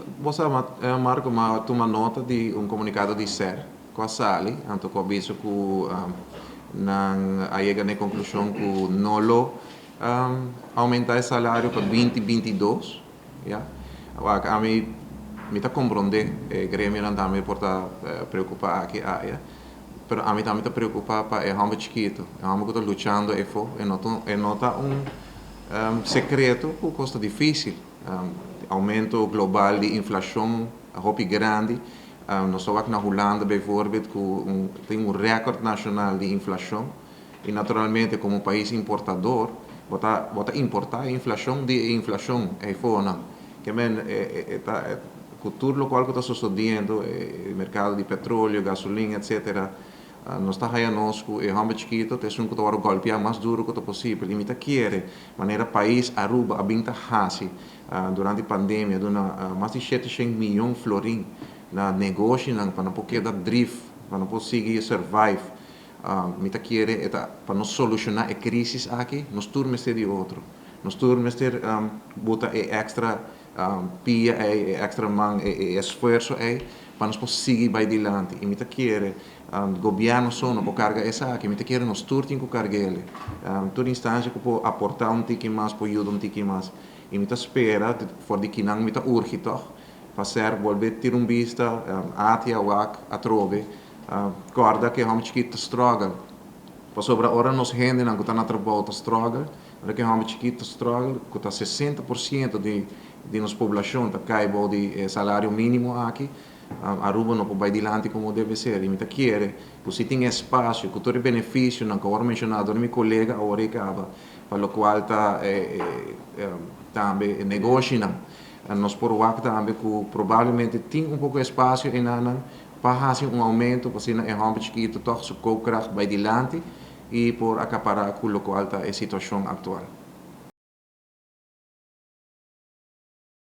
Bo sa, Marco, m'a tuma nota di un komunikado di SER ku a sali, anto ku a bisa ku nan a yega na e konklushon ku no lo oumentá e salario pa 2022. Ya. Wak, ami mi ta komprondé e gremionan tambe por ta preokupá aki aya, pero ami tambe ta preokupá pa e hòmber chikitu, e hòmber ku ta luchando efo. E no ta un sekreto ku kos ta difísil. Oumento global di inflashon hopi grandi. Nos ta wak na Hulanda bijvoorbeeld ku tin un rèkòrt nashonal di inflashon i naturalmente komo pais importador bo ta importá inflashon di inflashon eifonan. Ke men ta ku tur lokual ku ta susediendo, e merkado di petróleo, gasolin, etc., nos ta haya nos ku e hòmber chikitu ta esun ku ta wòrdu gòlpiá mas duru ku ta posibel. I mi ta kere manera pais Aruba a bin ta hasi durante pandemia, duna mas di 700 mion florin na negoshinan pa nan por keda drif, pa nan por sigui survive. Mi ta kere eta pa nos solushoná e krísis aki, nos tur mester di otro. Nos tur mester buta e èkstra pia ei, e èkstra man, e esfuerso ei, pa nos por sigui bai dilanti. I mi ta kere gobièrnu so no por karga esaki, mi ta kere nos tur tin ku karg'é. Tur instansia ku por aportá un tiki mas, por yuda un tiki mas. I mi ta spera, for di kinan mi ta urgi tòg, pa SER bolbe tira un bista, ATIA wak, atrobe, kòrda ku e hòmber chikitu ta struggle. Pasobra ora nos hendenan ku ta na trabou ta struggle, ora ku e hòmber chikitu ta struggle, ku ta 60% di nos poblashon ta kai bou di salario mínimo aki, Aruba no por bai dilanti komo debe ser. I mi ta kere ku si tin espasio, ku tur e benefisionan ku awor menshoná dor mi kolega awor ei kaba, pa lokual ta tambe negoshinan, nos por wak tambe ku probablemente tin un poko espasio einan pa hasi un oumento, pa asina e hòmber chikitu tòg su koopkracht bai dilanti i por akapará ku lokual ta e situashon aktual.